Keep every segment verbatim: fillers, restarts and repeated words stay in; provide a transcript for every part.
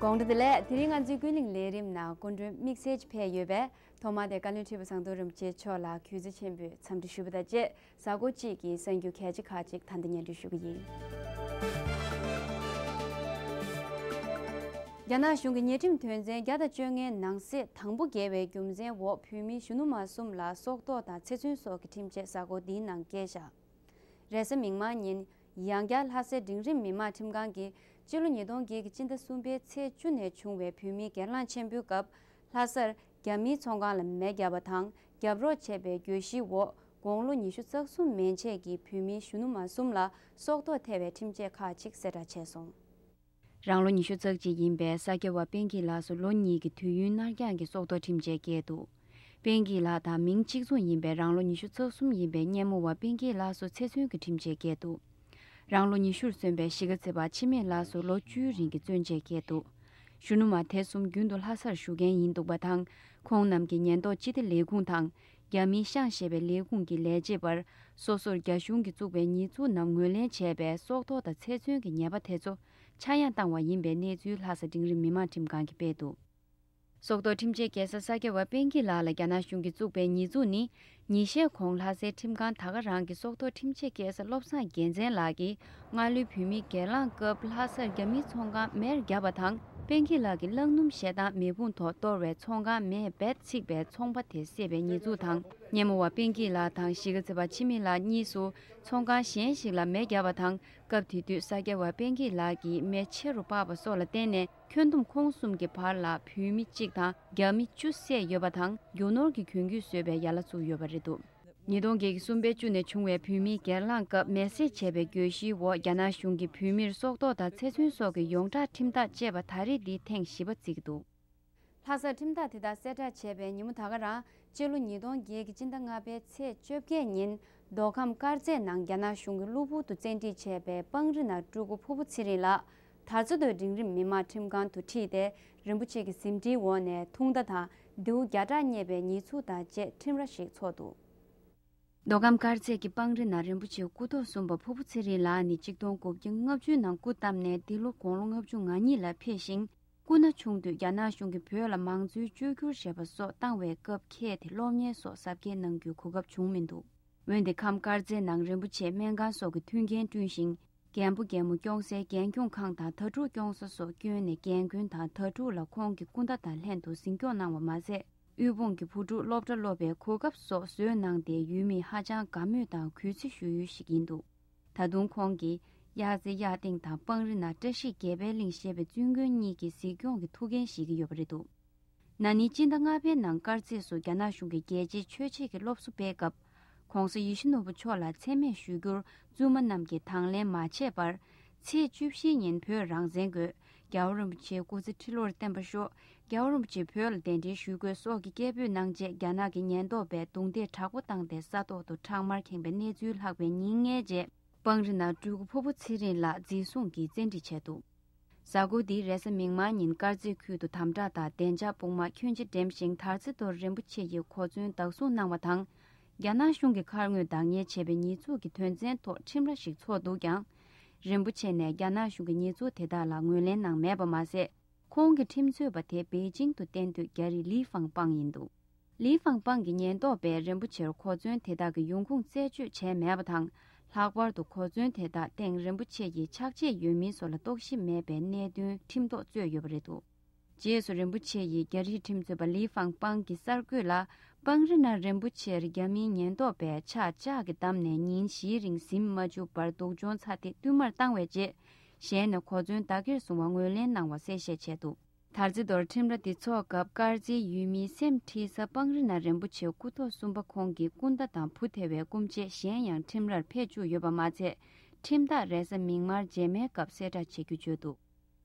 དགོང་དྲོ་བདེ་ལེགས། དེ་རིང་ང་ཚོའི་ཀུན་གླེང་ལས་རིམ་ནང་སྐུ་མགྲོན་དམིགས་བསལ་ཅིག་ཕེབས་ཡོད་པས། ཐོག་མར་དེ་བཀའ་བློན་ཁྲི་པ་ཟམ་གདོང་རིན་པོ་ཆེ་མཆོག་ལ་གུས་བརྩི་ཆེན་པོས་འཚམས་འདྲི་ཞུ་བ་དང་བཅས། གཟའ་འཁོར་གཅིག་གི་གསར་འགྱུར་གལ་ཆེ་ཁག་ཅིག་ད་ལྟ་སྙན་སྒྲོན་ཞུ་གི་ཡིན། རྒྱ་ནག་གཞུང་གི་ཉེས་ཁྲིམས་དོན་ཚན་བརྒྱ་དང་བཅོ་ལྔའི་ནང་གསེས་དང་པོ་འགལ་བའི་རྒྱུ་མཚན་འོག་བོད་མི་གཞོན་ནུ་མ་གསུམ་ལ་སྲོག་ཐོག་དང་ཚེ་བཙོན་སོགས་ཀྱི་ཁྲིམས་ཆད་གཟའ་འཁོར་འདིའི་ནང་བཀལ་བཞག་རེས་གཟའ་མིག་དམར་ཉིན། ཡང་བསྐྱར་ལྷ་སའི་འབྲིང་རིམ་མི་དམངས་ཁྲིམས་ཁང་གིས་སྤྱི་ལོ་ཉིས་སྟོང་བརྒྱད་ཀྱི་སྤྱི་ཟླ་གསུམ་པའི་ཚེས་བཅུ་ནས་བྱུང་བའི་བོད་མིའི་སྒེར་ལངས་ཆེན་པོའི་སྐབས། ལྷ་སར་རྒྱ་མིའི་ཚོང་ཁང་ལ་མེ་བརྒྱབ་པ་དང་། རྒྱབ་རོགས་བྱས་པའི་གྱོད་གཞིའི་འོག་དགུང་ལོ་ཉི་ཤུ་རྩ་གསུམ་མན་ཆད་ཀྱི་བོད་མིའི་གཞོན་ནུ་མ་གསུམ་ལ་སྲོག་ཐོག་ཐེ་བའི་ཁྲིམས་ཆད་ཁག་ཅིག་གསལ་བསྒྲགས་བྱས་སོང་། རང་ལོ་ཉི་ཤུ་རྩ་གཅིག་ཡིན་པའི་ས་སྐྱ་བ་པན་ཀི་ལགས་སུ་ལོ་གཉིས་ཀྱི་དུས་ཡུན་ནར་འགྱངས་ཀྱི་སྲོག་ཐོག་ཁྲིམས་ཆད་བཀལ་འདུག་པན་ཀི་ལགས་དང་མིང་གཅིག་མཚུངས་ཡིན་པའི་རང་ལོ་ཉི་ཤུ་རྩ་གསུམ་ཡིན་པའི་སྙེ་མོ་བ་པན་ཀི་ལགས་སུ་ཚེ་བཙོན་གྱི་ཁྲིམས་ཆད་བཀལ་འདུག་རང་ལོ་ཉི་ཤུར་སོན་པའི་གཞིས་ཀ་རྩེ་བ་འཆི་མེད་ལགས་སུ་ལོ་བཅུའི་རིང་གི་བཙོན་ཆད་བཀལ་འདུག་གཞོན་ནུ་མ་དེ་གསུམ་རྒྱུན་དུ་ལྷ་སར་བཞུགས་མཁན་ཡིན་འདུག་པ་དང་། ཁོང་རྣམས་ཀྱི་ཉེན་རྟོག་སྤྱི་བདེ་ལས་ཁུངས་དང་། རྒྱ་མིའི་ཤང་ཞེས་པའི་ལས་ཁུངས་ཀྱི་ལས་བྱེད་པར། སོ་སོར་རྒྱ་གཞུང་གིས་བཙུགས་པའི་ཉེས་འཛུགས་རྣམས་ངོས་ལེན་བྱས་པའི་སྲོག་ཐོག་དང་ཚེ་བཙོན་གྱི་ཉེས་པ་དེ་ཚོ་ཆག་ཡང་བཏང་བ་ཡིན་པའི་གནས་ཚུལ་ལྷ་ས་འབྲིང་རིམ་མི་དམངས་ཁྲིམས་ཁང་གིས་སྤེལ་འདུག་སྲོག་ཐོག་ཁྲིམས་ཆད་བཀལ་ས་ས་སྐྱ་བ་པན་ཀི་ལགས་ལ་རྒྱ་ནག་གཞུང་གིས་བཙུགས་པའི་ཉེས་འཛུགས་ནི། ཉིན་ཤས་གོང་ལྷ་སའི་ཁྲིམས་ཁང་ད་ག་རང་གི་སྲོག་ཐོག་ཁྲིམས་ཆད་བཀལ་ས་བློ་བཟང་རྒྱལ་མཚན་ལགས་ཀྱིས་སྔ་ལོའི་བོད་མིའི་སྒེར་ལངས་སྐབས་ལྷ་སར་རྒྱ་མིའི་ཚོང་ཁང་མེར་བརྒྱབ་པ་དང་། པན་ཀི་ལགས་ཀྱིས་གླང་སྣུམ་བཞེས་སྟངས་མེ་དཔུང་ཐོག་གཏོར་བའི་ཚོང་ཁང་མེས་རྦད་ཚིག་པའི་ཚོང་པ་དེ་བསད་པའི་ཉེས་འཛུགས་དང་། སྙེ་མོ་བ་པན་ཀི་ལགས་དང་གཞིས་ཀ་རྩེ་བ་འཆི་མེད་ལགས་གཉིས་སུ་ཚོང་ཁང་གཞན་ཞིག་ལ་མེ་བརྒྱབ་པ་དང་། སྐབས་དེ་དུས་ས་སྐྱ་བ་པན་ཀི་ལགས་ཀྱིས་མེ་ཆེ་རུ་སྤར་བ་སོགས་ལ་བརྟེན་ནས། ཁྱོན་བསྡོམས་ཁོང་གསུམ་གྱི་བར་ལ་བོད་མི་གཅིག་དང་རྒྱ་མི་བཅུ་བསད་ཡོད་པ་དང་། རྒྱུ་ནོར་གྱི་གྱོན་གོས་བཟོས་པའི་ཡན་ལག་བཙུགས་ཡོད་པ་རེད་འདུག་ཉིས་སྟོང་བརྒྱད་ཀྱི་གསུམ་པའི་བཅུ་ནས་བྱུང་བའི་བོད་མིའི་སྒེར་ལངས་སྐབས་མེ་བསད་བྱས་པའི་གྱོད་གཞིའི་འོག་རྒྱ་ནག་གཞུང་གིས་བོད་མིར་སྲོག་ཐོག་དང་ཚེ་བཙོན་སོགས་ཀྱི་ཡོངས་གྲགས་ཁྲིམས་ཐག་བཅད་པ་ད་རེས་འདི་ཐེངས་བཞི་པ་བརྩི་གི་འདུག་ལྷ་སར་ཁྲིམས་ཐག་དེ་དག་གསལ་བསྒྲགས་བྱས་པའི་ཉིན་མོ་ད་ག་རང་། སྤྱི་ལོ་ཉིས་སྟོང་བརྒྱད་ཀྱི་སྤྱི་ཟླ་ལྔ་པའི་ཚེས་བཅོ་བརྒྱད་ཉིན། མདོ་ཁམས་དཀར་མཛེས་ནང་རྒྱ་ནག་གཞུང་གིས་གློ་བུར་དུ་བཙན་ཁྲིད་བྱས་པའི་སྤང་རི་ན་སྤྲུལ་སྐུ་ཕུར་བུ་ཚེ་རིང་ལགས། དར་རྩེ་མདོ་འབྲིང་རིམ་མི་དམངས་ཁྲིམས་ཁང་དུ་ཁྲིད་དེ། རིན་པོ་ཆེ་གི་ཟིན་བྲིས་འོག་ནས་ཐུང་མདའ་དང་། མདེའུ་བརྒྱ་ཕྲག་རྙེད་པའི་ཉེས་འཛུགས་དང་བཅས་ཁྲིམས་ར་ཞིག་འཚོགས་འདུག་མདོ་ཁམས་དཀར་མཛེས་ཀྱི་སྤང་རི་ན་རིན་པོ་ཆེ་སྐུ་ཐོག་གསུམ་པ་ཕུར་བུ་ཚེ་རིང་ལགས་ནི་ཆིག་སྟོང་དགུ་བརྒྱ་ལྔ་བཅུ་ནང་སྐུ་བལྟམས་ནས་འདི་ལོ་དགུང་ལོ་ལྔ་བཅུ་ང་གཉིས་ལ་ཕེབས་ཤིང་། སྐུ་ན་ཆུང་དུས་རྒྱ་ནག་གཞུང་གིས་བོད་ལ་མང་གཙོའི་བཅོས་བསྒྱུར་བྱས་པ་སོགས་བཏང་བའི་སྐབས་ཁྱེད་དེ་སློབ་གཉེར་སོགས་གཟབ་རྒྱས་གནང་རྒྱུའི་གོ་སྐབས་བྱུང་མི་འདུག་འོན་ཏེ་ཁམས་དཀར་མཛེས་ནང་རིན་པོ་ཆེ་སྨན་ཁང་སོགས་ཀྱི་མཐུན་རྐྱེན་བསྐྲུན་ཞིང་། རྒན་པོ་རྒན་མོ་སྐྱོང་སའི་རྒན་སྐྱོང་ཁང་དང་དྭ་ཕྲུག་སྐྱོང་ས་སོགས་བསྐྱོན་ནས་རྒན་རྒོན་དང་དྭ་ཕྲུག་ལ་ཁོང་གི་སྐུ་ཟླ་དང་ལྷན་དུ་འཛིན་སྐྱོང་གནང་བ་མ་ཟད། དབུལ་ཕོངས་ཀྱི་བུ་ཕྲུག་སློབ་གྲྭ་སློབ་པའི་གོ་སྐབས་སོགས་བཟོས་གནང་སྟེ་ཡུལ་མིས་ཧ་ཅང་དགའ་མོས་དང་གུས་བརྩི་ཞུ་ཡུལ་ཞིག་ཡིན་འདུག་ད་དུང་ཁོང་གིས་གཡག་རྩེ་གཡག་སྟེང་དང་སྤང་རི་ན་བཀྲ་ཤིས་དགེ་འཕེལ་གླིང་ཞེས་པའི་བཙུན་དགོན་གཉིས་ཀྱི་གཟིགས་སྐྱོང་གི་ཐུགས་འགན་བཞེས་ཀྱི་ཡོད་པ་རེད་འདུག་ན་ནིང་སྤྱི་ཟླ་ལྔ་པའི་ནང་དཀར་མཛེས་སུ་རྒྱ་ནག་གཞུང་གིས་རྒྱལ་གཅེས་ཆོས་གཅེས་ཀྱི་སློབ་གསོ་སྤེལ་སྐབས། ༸གོང་ས་ཡིད་བཞིན་ནོར་བུ་མཆོག་ལ་མཚན་སྨད་ཞུ་རྒྱུར་བཙུན་མ་རྣམས་ཀྱིས་དང་ལེན་མ་བྱས་པར། ཚེས་བཅུ་བཞི་ཉིན་བོད་རང་བཙན་དགོས། རྒྱལ་བ་རིན་པོ་ཆེའི་སྐུ་ཚེ་ཁྲི་ལོར་བརྟན་པར་ཤོག་རྒྱལ་བ་རིན་པོ་ཆེ་བོད་ལ་གདན་འདྲེན་ཞུ་དགོས་སོགས་ཀྱི་སྐད་འབོད་གནང་རྗེས། རྒྱ་ནག་གི་ཉེན་རྟོག་པས་རྡུང་རྡེག་དྲག་པོ་བཏང་སྟེ་ས་ཐོག་ཏུ་ཁྲག་དམར་ཁེངས་པའི་གནས་ཚུལ་ལྷག་པའི་ཉིན་ལྔའི་རྗེས། སྤང་རི་ན་སྤྲུལ་སྐུ་ཕུར་བུ་ཚེ་རིང་ལགས་འཛིན་བཟུང་གིས་བཙན་ཁྲིད་བྱས་འདུག་གཟའ་འཁོར་འདིའི་རེས་གཟའ་མིག་དམར་ཉིན་དཀར་མཛེས་ཁུལ་དུ་དམ་དྲག་དང་བདེ་འཇགས་དཔུང་དམག་ཁྱོན་ཆེ་འགྲིམས་ཤིང་དར་རྩེ་མདོར་རིན་པོ་ཆེ་ཡི་གོ་མཚོན་བདག་བཟུང་གནང་བ་དང་། རྒྱ་ནག་གཞུང་གིས་ཁ་སྔོན་བདག་གཉེར་བྱས་པའི་ཉེས་འཛུགས་ཀྱི་དོན་ཚན་ཐོག་ཁྲིམས་ར་ཞིག་འཚོགས་འདུག་ཀྱང་། རིན་པོ་ཆེ་ནས་རྒྱ་ནག་གཞུང་གི་ཉེས་འཛུགས་དེ་དག་ལ་ངོས་ལེན་གནང་མེད་པ་མ་ཟད། ཁོང་གི་ཁྲིམས་རྩོད་པ་དེ་པེ་ཅིང་དུ་གཏན་སྡོད་རྒྱ་རིགས་ལི་ཧྥང་པང་ཡིན་འདུག་ལི་ཧྥང་པང་གི་ཉེན་རྟོག་པས་རིན་པོ་ཆེར་གོ་མཚོན་དེ་དག་གི་ཡོང་ཁུངས་རྩད་གཅོད་བྱས་མེད་པ་དང་། ལྷག་པར་དུ་གོ་མཚོན་དེ་དག་སྟེང་རིན་པོ་ཆེ་ཡི་ཕྱག་རྗེས་ཡོད་མིན་སོགས་ལ་རྟོག་ཞིབ་མེད་པའི་གནད་དོན་ཁྲིམས་ཐོག་རྩོད་ཡོད་པ་རེད་འདུག་རྗེས་སུ་རིན་པོ་ཆེ་ཡིས་རྒྱ་རིགས་ཁྲིམས་རྩོད་པ་ལི་ཧྥང་པང་གི་གསར་འགོད་ལ། པང་རི་ན་རིན་པོ་ཆེར་རྒྱ་མིའི་ཉེན་རྟོག་པས་ཕྱག་ལྕགས་ཀྱིས་བསྡམས་ནས་ཉིན་བཞིའི་རིང་ཟིན་མ་བཅུག་པར་སྡུག་སྦྱོང་ཚ་ཐིག་བསྟུད་མར་བཏང་བའི་རྗེས། ཞལ་ནས་གོ་མཚོན་བདག་གིར་བཟུང་བ་ངོས་ལེན་གནང་བ་གསལ་བཤད་བྱས་འདུག་དར་རྩེ་མདོར་ཁྲིམས་ར་འདི་འཚོགས་སྐབས། དཀར་མཛེས་ཡུལ་མིའི་སེམས་ཁྲིད་ས་སྤང་རི་ན་རིན་པོ་ཆེ་སྐུ་ཐོག་གསུམ་པ་ཁོང་གི་སྐུ་ཟླ་དང་བུ་ཐེ་བའི་སྐུ་མཆེད་གཞན་ཡང་ཁྲིམས་རར་ཕེབས་བཅུག་ཡོད་པ་མ་ཚད། ཁྲིམས་ཐག་རེས་གཟའ་མིག་དམར་རྗེས་མའི་སྐབས་གསལ་བསྒྲགས་བྱེད་རྒྱུ་བརྗོད་འདུག་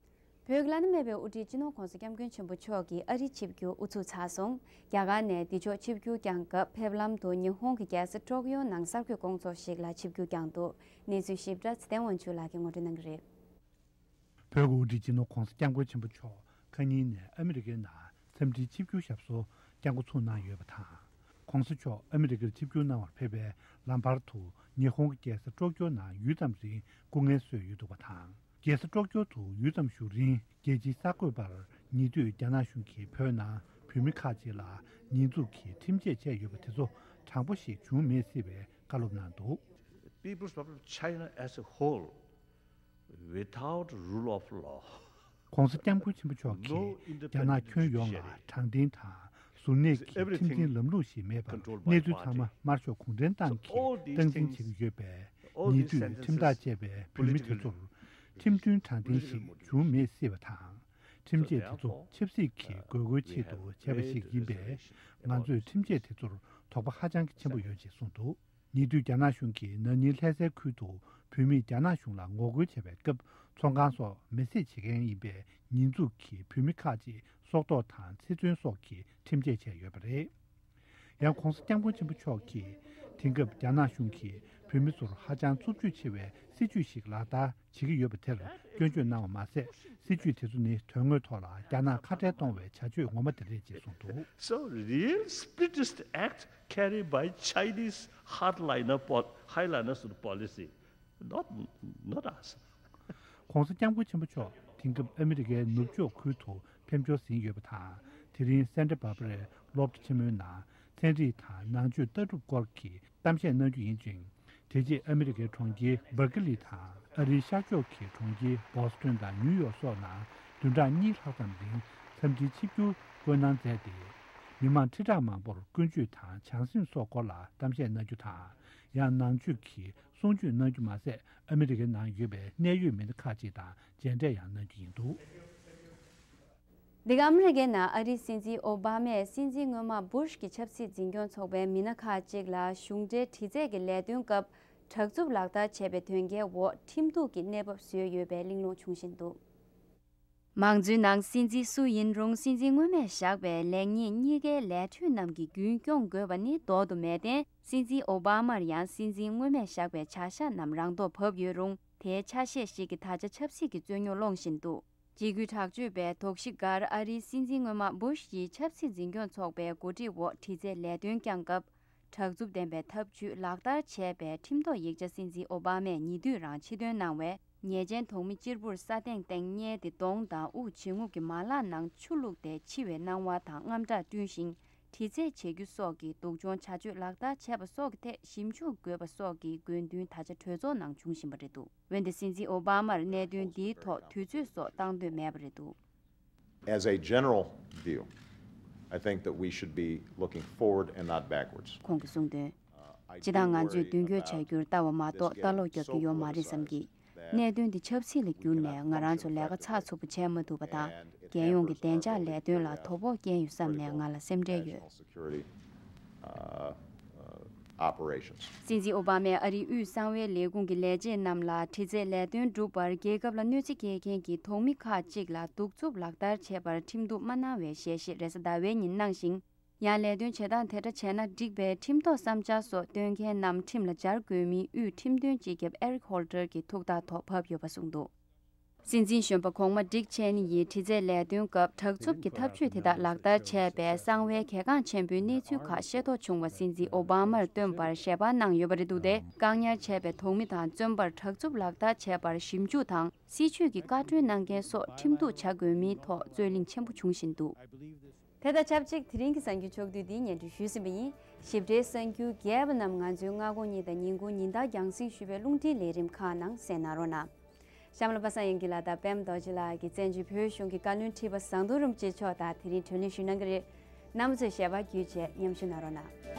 བོད་ཀྱི་བླ་ན་མེད་པའི་དབུ་ཁྲིད་སྤྱི་ནོར་༸གོང་ས་༸སྐྱབས་མགོན་ཆེན་པོ་མཆོག་གིས་ཨ་རིར་ཆིབས་བསྒྱུར་དབུ་ཚུགས་ཚར་སོང་། རྒྱ་གར་ནས་འདི་ཕྱོགས་ཆིབས་བསྒྱུར་བསྐྱངས་སྐབས། ཕེབས་ལམ་དུ་ཉི་ཧོང་གི་རྒྱལ་ས་ཀྲོག་ཡོ་ནང་གསར་འགོད་སྐོང་ཚོགས་ཤིག་ལ་ཆིབས་བསྒྱུར་བསྐྱངས་འདུག་གནས་ཚུལ་ཞིབ་ཕྲ་ཚེ་བརྟན་དབང་ཕྱུག་ལགས་ཀྱིས་ངོ་སྤྲོད་གནང་གི་རེད། བོད་ཀྱི་དབུ་ཁྲིད་སྤྱི་ནོར་༸གོང་ས་༸སྐྱབས་མགོན་ཆེན་པོ་མཆོག་ཁ་ཉིན་ནས་ཨ་མི་རི་ཀའི་ནང་འཚམས་འདྲིའི་ཆིབས་བསྒྱུར་ཞབས་སོར་བསྐྱངས་འགོ་ཚུགས་གནང་ཡོད་པ་དང་། ༸གོང་ས་མཆོག་ཨ་མི་རི་ཀར་ཆིབས་བསྒྱུར་གནང་བར་ཕེབས་པའི་ལམ་བར་དུ། ཉི་ཧོང་གི་རྒྱལ་ས་ཀྲོག་ཀྱོ་ནང་ཡུད་ཙམ་རིང་སྐུ་ངལ་གསོས་ཡོད་འདུག་པ་དང་། རྒྱལ་ས་ཀྲོག་ཀྱོ་དུ་ཡུད་ཙམ་བཞུགས་རིང་རྒྱལ་སྤྱིའི་གསར་འགོད་པར་ཉེ་དུས་རྒྱ་ནག་གཞུང་གིས་བོད་ནང་བོད་མི་ཁག་ཅིག་ལ་ཉེས་འཛུགས་ཀྱིས་ཁྲིམས་ཆད་བཅད་ཡོད་པ་དེ་ཚོ་དྲང་པོ་ཞིག་བྱུང་མེད་སྲིད་པའི་བཀའ་སློབ་གནང་འདུག། People's Republic of China as a whole, without rule of law, གོང་ས་སྐྱབས་མགོན་ཆེན་པོ་མཆོག་གིས་རྒྱ་ནག་ཁྱོན་ཡོངས་ལ་དྲང་བདེན་དང་གཟུར་གནས་ཀྱི་ཁྲིམས་འཛིན་ལམ་ལུགས་ཤིག་མེད་པར་གནས་ཚུལ་ཚང་མ་དམར་ཤོག་གུང་ཁྲན་ཏང་གིས་སྟངས་འཛིན་བྱེད་ཀྱི་ཡོད་པས། ཉེ་དུས་ཁྲིམས་ཐག་བཅད་པའི་བོད་མི་དེ་ཚོར་ཁྲིམས་མཐུན་དྲང་བདེན་ཞིག་བྱུང་མེད་སྲིད་པ་དང་། ཁྲིམས་ཆད་དེ་ཚོ་ཆབ་སྲིད་ཀྱི་དགོས་མཁོའི་ཆེད་དུ་བྱས་པ་ཞིག་ཡིན་པས། ང་ཚོས་ཁྲིམས་ཆད་དེ་ཚོར་དོགས་པ་ཧ་ཅང་གི་ཆེན་པོ་ཡོད་ཅེས་གསུངས་འདུག། ཉེ་དུས་རྒྱ་ནག་གཞུང་གིས་ན་ནིང་ལྷ་སའི་ཁུལ་དུ་བོད་མིས་རྒྱ་ནག་གཞུང་ལ་ངོ་རྒོལ་བྱས་པའི་སྐབས། ཚོང་ཁང་སོགས་མེ་བསྲེགས་བྱེད་མཁན་ཡིན་པའི་ཉེས་འཛུགས་ཀྱིས་བོད་མི་ཁག་ཅིག་སྲོག་ཐོག་དང་ཚེ་བཙོན་སོགས་ཀྱི་ཁྲིམས་ཆད་བཅད་ཡོད་པ་རེད། ཡང་གོང་ས་སྐྱབས་མགོན་ཆེན་པོ་མཆོག་གིས་དེང་སྐབས་རྒྱ་ནག་གཞུང་གིས་བོད་མི་ཚོར་ཧ་ཅང་རྩུབ་སྤྱོད་ཆེ་བའི་སྲིད་བྱུས་ཤིག་ལག་བསྟར་བྱེད་ཀྱི་ཡོད་པ་དེར་སྐྱོན་བརྗོད་གནང་བ་མ་ཟད། སྲིད་བྱུས་དེ་ཚོ་ནི་དོན་དངོས་ཐོག་ལ་རྒྱ་ནག་ཁ་བྲལ་གཏོང་བའི་བྱ་སྤྱོད་ངོ་མ་དེ་རེད་ཅེས་གསུངས་འདུག། So real splitist act carried by Chinese hardliner po- highliner sort of policy, not not us. གོང་ས་སྐྱབས་མགོན་ཆེན་པོ་མཆོག་དེང་སྐབས་ཨ་མི་རི་ཀའི་ནུབ་ཕྱོགས་ཁུལ་དུ་ཕེབས་འབྱོར་ཟིན་ཡོད་པ་དང་། དེ་རིང་སན་ཊ་བྷར་བྷ་རའི་སློབ་གྲྭ་ཆེན་མོའི་ནང་ཚན་རིག་དང་ནང་ཆོས་ལྟ་གྲུབ་སྐོར་གྱི་གཏམ་བཤད་གནང་རྒྱུ་ཡིན་ཅིང་། དེ་རྗེས་ཨ་མི་རི་ཀའི་གྲོང་ཁྱེར་སྦར་ཀི་ལི་དང་ཨ་རིའི་ཤར་ཕྱོགས་ཀྱི་གྲོང་ཁྱེར་བྷོ་སི་ཊོན་དང་ནིའུ་ཡོག་སོགས་ནང་བདུན་ཕྲག་གཉིས་ལྷག་ཙམ་རིང་འཚམས་འདྲིའི་ཆིབས་བསྒྱུར་སྐོང་གནང་མཛད་དེ། མི་མང་ཁྲི་ཕྲག་མང་པོར་ཀུན་སྤྱོད་དང་བྱམས་སེམས་སོགས་སྐོར་ལ་གཏམ་བཤད་གནང་རྒྱུ་དང་། ཡང་ནང་ཆོས་ཀྱི་གསུང་ཆོས་གནང་རྒྱུ་མ་ཟད། ཨ་མི་རི་ཀའི་ནང་ཡོད་པའི་གནད་ཡོད་མི་སྣ་ཁག་ཅིག་དང་མཇལ་འཕྲད་ཡང་གནང་རྒྱུ་ཡིན་འདུག། འདི་ག་ཨ་མི་རི་ཀའི་ནང་ཨ་རིའི་སྲིད་འཛིན་ཨོ་བྷ་མས་སྲིད་འཛིན་སྔོན་མ་སྦུ་ཤ་གི་ཆབ་སྲིད་འཛིན་སྐྱོང་ཚོགས་པའི་མི་སྣ་ཁག་ཅིག་ལ་གཞུང་འབྲེལ་དྲི་རྩད་ཀྱི་ལས་དོན་སྐབས་དྲག་རྩུབ་ལག་བསྟར་བྱས་པའི་དོན་རྐྱེན་འོག་ཁྲིམས་གཏུག་གི་གནས་བབ་བཟོས་ཡོད་པའི་གླེང་སློང་བྱུང་བཞིན་འདུག། མང་གཙོའི་ནང་སྲིད་འཛིན་སུ་ཡིན་རུང་། སྲིད་འཛིན་སྔོན་མས་བཞག་པའི་ལེགས་ཉེས་གཉིས་ཀའི་ལས་འཕྲོའི་རྣམས་ཀྱི་རྒྱུན་སྐྱོང་དགོས་པ་ནི་ལྡོག་ཏུ་མེད། དེ་སྲིད་འཛིན་ཨོ་བྷ་མར་ཡང་སྲིད་འཛིན་སྔོན་མས་བཞག་པའི་བྱ་གཞག་རྣམས་རང་ཐོག་བབས་ཡོད་རུང་། དེའི་ཆ་ཤས་ཤིག་གིས་ད་ཆ་ཆབ་སྲིད་ཀྱི་རྩོད་རྙོག་སློང་བཞིན་འདུག། འཇིགས་སྐུལ་དྲག་སྤྱོད་པས་དོགས་གཞི་འགར། ཨ་རིའི་སྲིད་འཛིན་སྔོན་མ་སྦུ་ཤ་ཡི་ཆབ་སྲིད་འཛིན་སྐྱོང་ཚོགས་པའི་འགོ་ཁྲིད་འོག་དྲི་རྩད་ལས་དོན་བསྐྱངས་སྐབས། དྲག་རྩུབ་ལྡན་པའི་ཐབས་ཇུས་ལག་བསྟར་བྱས་པའི་ཁྲིམས་ཐོག་ཡིག་ཆ་སྲིད་འཛིན་ཨོ་བྷ་མས་ཉེ་དུས་རང་ཕྱིར་འདོན་གནང་བས། ཉེས་ཅན་དོགས་མི་གཅེར་བུར་ས་སྟེང་སྟེང་བསྙལ་ཏེ་གདོང་དང་དབུགས་འབྱིན་རྔུབ་ཀྱི་མ་ལག་ནང་ཆུ་བླུགས་ཏེ་འཆི་བའི་སྣང་བ་དང་དངངས་སྐྲག་བསྐྲུན་ཞིང་། དྲི་རྩད་བྱེད་རྒྱུ་སོགས་ཀྱི་སྡུག་སྦྱོང་བྱ་སྤྱོད་ལག་བསྟར་བྱས་པ་སོགས་ཀྱི་ཐད་ཞིབ་འཇུག་དགོས་པ་སོགས་ཀྱི་དགོས་འདུན་ད་ཆ་གྲོས་ཚོགས་ནང་བྱུང་བཞིན་པ་རེད་འདུག། འོན་ཏེ་སྲིད་འཛིན་ཨོ་བྷ་མར་གནད་དོན་འདིའི་ཐོག་དུས་ཚོད་སོགས་བཏང་འདོད་མེད་པ་རེད་འདུག། As a general view, I think that we should be looking forward and not backwards. ཁོང་གིས་གསུངས་དོན། སྤྱི་བཏང་ང་ཚོས་མདུན་སྐྱོད་བྱ་རྒྱུར་ལྟ་བ་མ་གཏོགས་ལྟ་ལོག་རྒྱག་རྒྱུ་ཡོད་མ་རེད་བསམ་གི། གནད་དོན་འདི་ཆབ་སྲིད་ལ་བསྒྱུར་ནས་ང་རང་ཚོ་ལས་ཀ་ཚགས་ཚུད་པོ་བྱས་མ་ཐུབ་པ་དང་། རྒྱལ་ཡོངས་ཀྱི་བདེ་འཇགས་ལས་དོན་ལ་དོ་ཕོག་བསྐྱལ་ཡོད་བསམ་ནས་ང་ལ་སེམས་ཁྲལ་ཡོད། Security, uh, uh, operations. སྲིད་འཛིན་ཨོ་བྷ་མས་ཨ་རིའི་དབུས་གསང་བའི་ལས་ཁུངས་ཀྱི་ལས་བྱེད་རྣམས་ལ་དྲི་རྩད་ལས་དོན་བསྒྲུབས་པར་རྒྱལ་ཁབ་ལ་གནོད་འཚེ་སྐྱེལ་མཁན་གྱི་དོགས་མི་ཁག་ཅིག་ལ་གདུག་རྩུབ་ལག་བསྟར་བྱས་པར་ཁྲིམས་གཏུག་མ་གནང་བའི་ཞལ་བཞེས་རེས་གཟའ་ཟླ་བའི་ཉིན་གནང་ཞིང་། ཡང་ལས་དོན་བྱེད་སྟངས་དེ་འདྲ་བྱས་ན་འགྲིག་པའི་ཁྲིམས་ཐོག་བསམ་འཆར་སོགས་བཏོན་མཁན་རྣམས་ཁྲིམས་ལ་སྦྱར་དགོས་མིན་དབུས་ཁྲིམས་དོན་སྤྱི་ཁྱབ་ཨེ་རིག་ཧོལ་ཏེར་གྱི་ཐུགས་ཐག་ཐོག་བབས་ཡོད་པ་གསུངས་འདུག། སྲིད་འཛིན་གཞོན་པ་གོང་མ་ཌིག་ཆེ་ནི་ཡིས་དྲི་རྩད་ལས་དོན་སྐབས་དྲག་རྩུབ་ཀྱི་ཐབས་ཇུས་དེ་དག་ལག་བསྟར་བྱས་པའི་གསང་བའི་གལ་འགངས་ཆེན་པོའི་གནས་ཚུལ་ཁག་ཤེས་རྟོགས་བྱུང་བ་སྲིད་འཛིན་ཨོ་བྷ་མར་བཏོན་པར་ཞལ་པར་གནང་ཡོད་པ་རེད་འདུག་སྟེ། བཀག་ཉར་བྱས་པའི་དོགས་མི་དང་བཙོན་པར་དྲག་རྩུབ་ལག་བསྟར་བྱས་པར་ཞིབ་འཇུག་དང་། སྲིད་བྱུས་ཀྱི་བཀའ་འཁྲོལ་གནང་མཁན་སོགས་ཁྲིམས་གཏུག་བྱ་དགོས་མིན་ཐོག་རྩོད་གླེང་ཆེན་པོ་བྱུང་བཞིན་འདུག། དེ་དང་ཆབས་ཅིག་དེ་རིང་གི་གསར་འགྱུར་ཕྱོགས་བསྡུས་འདི་སྙན་སྒྲོན་ཞུས་ཟིན་པ་ཡིན། ཞིབ་ཕྲའི་གསར་འགྱུར་རྒྱས་པ་རྣམས་ང་ཚོའི་སྔ་དགོང་གཉིས་དང་ཉིན་གུང་ཉིན་ལྟར་རྒྱང་སྲིང་ཞུས་པའི་རླུང་འཕྲིན་ལས་རིམ་ཁག་ནང་གསན་གནང་རོགས་གནང་། གཤམ་ལ་པ་སངས་དབྱངས་སྐྱིད་ལགས་དང་པདྨ་རྡོ་རྗེ་ལགས་ཀྱིས་བཙན་བྱོལ་བོད་གཞུང་གི་བཀའ་བློན་ཁྲི་པ་ཟམ་གདོང་རིན་པོ་ཆེ་མཆོག་དང་དེ་རིང་གྲོས་གླེང་ཞུས་གནང་གི་རེད། རྣམ་པ་ཚོས་ཞལ་པར་བརྒྱུད་བྱས་མཉམ་ཞུགས་གནང་རོགས་གནང་།